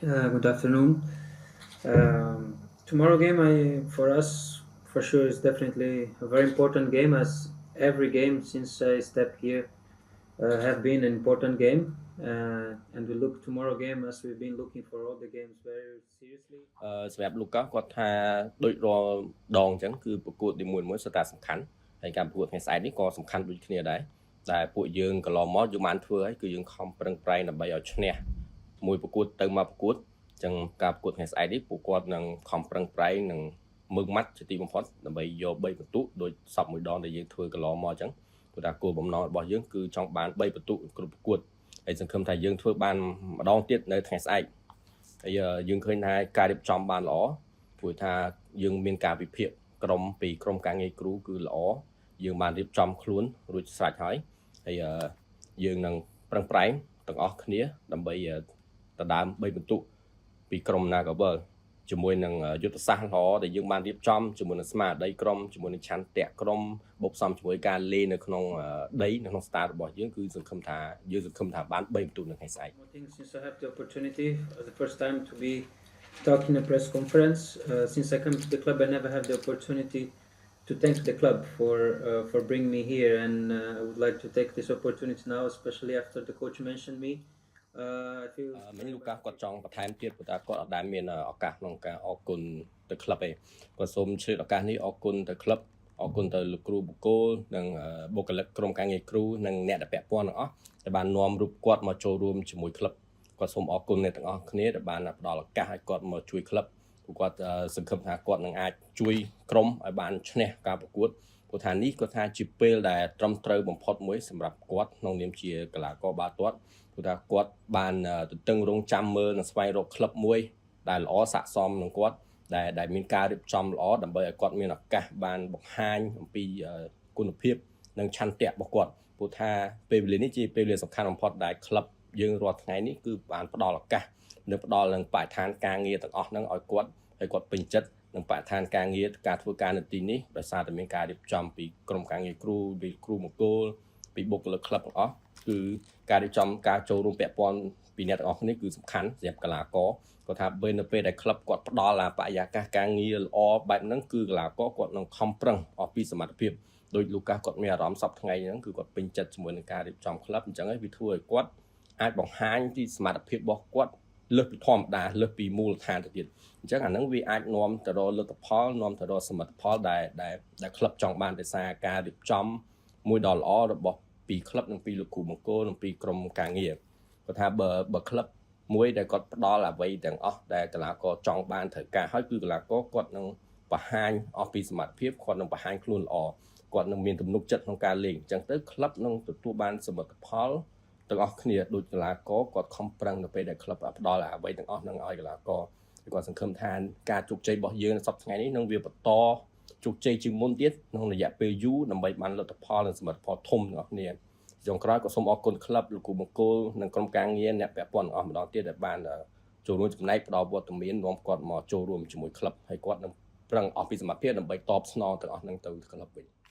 Good afternoon. Tomorrow game, I for us for sure is definitely a very important game. As every game since I step here have been an important game, and we look tomorrow game as we've been looking for all the games very seriously. អឺសម្រាប់លូកាសគាត់ថាដូចរាល់ដងអញ្ចឹងគឺប្រកួតនីមួយៗសុទ្ធតែសំខាន់ហើយការប្រកួតថ្ងៃស្អែកនេះក៏សំខាន់ដូចគ្នាដែរតែពួកយើងកន្លងមកយើងបានធ្វើហើយគឺយើងខំប្រឹងប្រែងដើម្បីឲ្យឈ្នះមួយប្រកួតទៅមកប្រកួតអញ្ចឹងការប្រកួតថ្ងៃស្អែកនេះពួកគាត់នឹងខំប្រឹងប្រែងនឹងម៉ឺងម៉ាត់ជាទីបំផុតដើម្បីយក3ពិន្ទុដូចសពមួយដងដែលយើងធ្វើកន្លងមកអញ្ចឹងព្រោះថាគោលបំណងរបស់យើងគឺចង់បាន3ពិន្ទុគ្រប់ប្រកួតហើយសង្ឃឹមថាយើងធ្វើបានម្ដងទៀតនៅថ្ងៃស្អែក ហើយយើងឃើញថាការរៀបចំបានល្អព្រោះថាយើងមានការវិភាគក្រុមពីក្រុមការងារគ្រូគឺល្អយើងបានរៀបចំខ្លួនរួចស្រេចហើយហើយយើងនឹងប្រឹងប្រែងទាំងអស់គ្នាដើម្បីដណ្ដើម3ពិន្ទុពីក្រុម Nagavel ជាមួយនឹងយុទ្ធសាស្ត្រល្អដែលយើងបានរៀបចំជាមួយនឹងស្មារតីក្រុមជាមួយនឹងឆន្ទៈក្រុមបូកផ្សំជាមួយការលេងនៅក្នុងដីនៅក្នុងស្តារបស់យើងគឺសង្ឃឹមថាយើងសង្ឃឹមថាបាន3ពិន្ទុនៅថ្ងៃស្អែក More thing, since I have the opportunity the first time to be talking in a press conference, since I come to the club, I never have the opportunity to thank the club for bringing me here, and I would like to take this opportunity now, especially after the coach mentioned me. I feel មិញលូកាសគាត់ចង់បន្ថែមទៀតព្រោះថាគាត់អត់ដែលមានឱកាសក្នុងការអរគុណទៅក្លឹបទេគាត់សូមឆ្លៀតឱកាសនេះអរគុណទៅក្លឹបអរគុណទៅលោកគ្រូបុគ្គលនិងបុគ្គលិកក្រុមការងារគ្រូនិងអ្នកដែលពាក់ព័ន្ធទាំងអស់ដែលបាននាំរូបគាត់មកចូលរួមជាមួយក្លឹបគាត់សូមអរគុណអ្នកទាំងអស់គ្នាដែលបានផ្ដល់ឱកាសឲ្យគាត់មកជួយក្លឹបព្រោះគាត់សង្ឃឹមថាគាត់នឹងអាចជួយក្រុមឲ្យបានឈ្នះការប្រកួតព្រោះថានេះគាត់ថាជាពេលដែលត្រឹមត្រូវបំផុតមួយសម្រាប់គាត់ក្នុងនាមជាកីឡាករបាល់ទាត់ព្រោះថាគាត់បានទន្ទឹងរង់ចាំមើលនិងស្វែងរកក្លឹបមួយដែលល្អស័ក្តិសមនឹងគាត់ដែលដែលមានការរៀបចំល្អដើម្បីឲ្យគាត់មានឱកាសបានបង្ហាញអំពីគុណភាពនិងឆន្ទៈរបស់គាត់ព្រោះថាពេលវេលានេះជាពេលវេលាសំខាន់បំផុតដែលក្លឹបយើងរាល់ថ្ងៃនេះគឺបានផ្ដល់ឱកាសនិងផ្ដល់នឹងបរិស្ថានការងារទាំងអស់ហ្នឹងឲ្យគាត់ឲ្យគាត់ពេញចិត្តនឹងបរិស្ថានការងារការធ្វើការនៅទីនេះដោយសារតែមានការរៀបចំពីក្រុមការងារគ្រូពីគ្រូមង្គលពីបុគ្គលិកក្លឹបទាំងអស់គឺការរៀបចំការចូលរួមពាក់ព័ន្ធពីអ្នកទាំងអស់គ្នាគឺសំខាន់សម្រាប់កីឡាករគាត់ថាពេលនៅពេលដែលក្លឹបគាត់ផ្ដល់អាបរិយាកាសការងារល្អបែបហ្នឹងគឺកីឡាករគាត់នឹងខំប្រឹងអស់ពីសមត្ថភាពដោយលូកាសគាត់មានអារម្មណ៍សប្តាហ៍ថ្ងៃហ្នឹងគឺគាត់ពេញចិត្តជាមួយនឹងការរៀបចំក្លឹបអញ្ចឹងហើយវាធ្វើឲ្យគាត់អាចបង្ហាញពីសមត្ថភាពរបស់គាត់លើសពីធម្មតាលើសពីមូលដ្ឋានទៅទៀតអញ្ចឹងអាហ្នឹងវាអាចនាំទៅរកលទ្ធផលនាំទៅរកសមិទ្ធផលដែលដែលដែលក្លឹបចង់បានដោយសារការរៀបចំមួយដ៏ល្អរបស់ពីក្លឹបនិងពីលោកគ្រូមង្គលនិងពីក្រុមការងារគាត់ថាបើបើក្លឹបមួយដែលគាត់ផ្ដល់អ្វីទាំងអស់ដែលកីឡាករចង់បានត្រូវការហើយគឺកីឡាករគាត់នឹងបង្ហាញអស់ពីសមត្ថភាពគាត់នឹងបង្ហាញខ្លួនល្អគាត់នឹងមានទំនុកចិត្តក្នុងការលេងអញ្ចឹងទៅក្លឹបនឹងទទួលបានសមិទ្ធផលទាំងអស់គ្នាដូចកីឡាករគាត់ខំប្រឹងនៅពេលដែលក្លឹបផ្ដល់អ្វីទាំងអស់នឹងឲ្យកីឡាករគាត់សង្ឃឹមថាការជោគជ័យរបស់យើងនៅសប្តាហ៍ថ្ងៃនេះនឹងវាបន្តជោគជ័យជាងមុនទៀតក្នុងរយៈពេលយូរដើម្បីបានលទ្ធផលនិងសមិទ្ធផលធំទាំងអស់គ្នាចុងក្រោយក៏សូមអរគុណក្លឹបលោកគ្រូមង្គលនិងក្រុមការងារអ្នកពាក់ព័ន្ធទាំងអស់ម្ដងទៀតដែលបានចូលរួមចំណែកផ្ដល់វត្តមាននាំគាត់មកចូលរួមជាមួយក្លឹបហើយគាត់នឹងប្រឹងអស់ពីសមត្ថភាពដើម្បីតបស្នងទាំងអស់នឹងទៅក្លឹបវិញ។